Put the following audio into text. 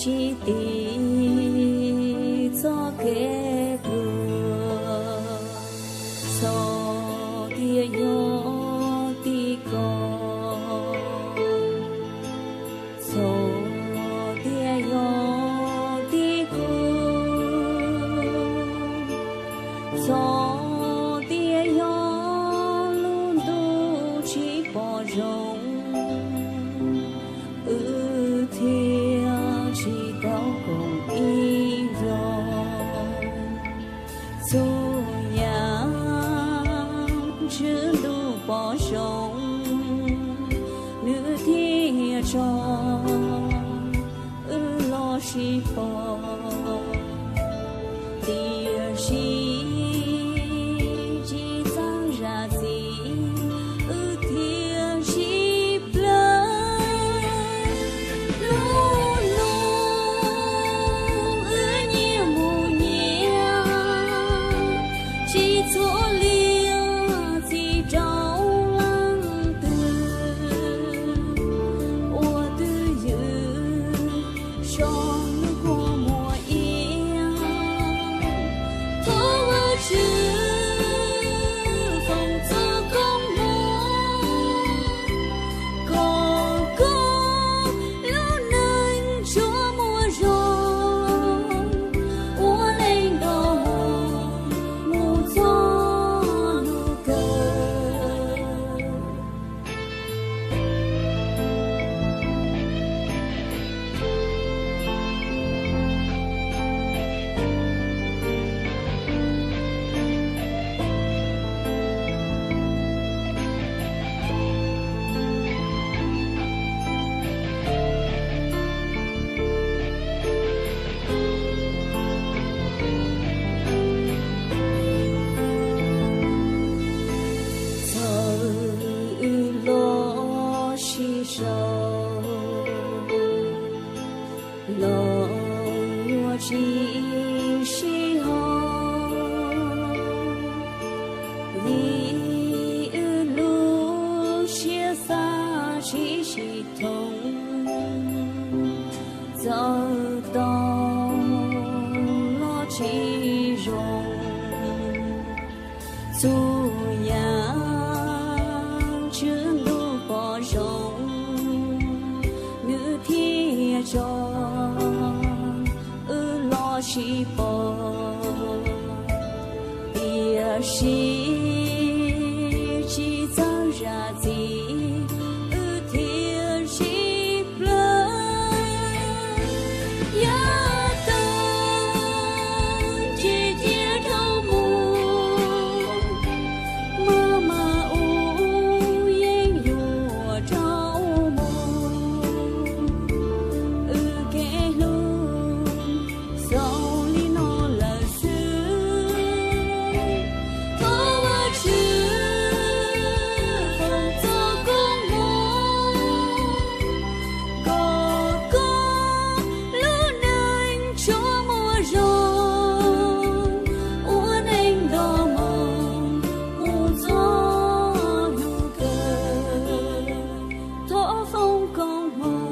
tsis tiv txoj kev pluag, txog tias yog tim koj, txog tias yog tim kuv, txog tias yog lub ntuj tsis pom zoo, wb thiaj tsis tau koom ib nplo. Txhua yam Tswv Ntuj pom zoo, nws thiaj tso wb los sib pom. Tiam sis tsis txawj zam txim, wb thiaj sib plawv. Lub ntuj wb nyias mus nyias, tsis txhua li txim rau leej twg, ua twj ywm so lub kua muag iab. Thov Vajtswv foom txoj koob hmoov kom koj lub neej tsuas muaj zoo, ua neej nto mus txog hnub kawg. Txawm wb los sib sau, los yuav tsis sib haum, vim wb lub siab xav sib sib thooj, txawm tau los tsis zoo. Txhua yam Tswv Ntuj pom zoo, nws thiaj tso wb los sib pom. Tiam sis tsis txawj zam txim, wb thiaj sib plawv. Yav tag ces cia dhau mus, maj mam ua yeeb yuam rau mus. Wb kev hlub xaus li no lawm xwb. Thov Vajtswv foom txoj koob hmoov kom koj lub neej tsuas muaj zoo, ua neej nto mus mus txog hnub kawg. Thov foom koob hmoov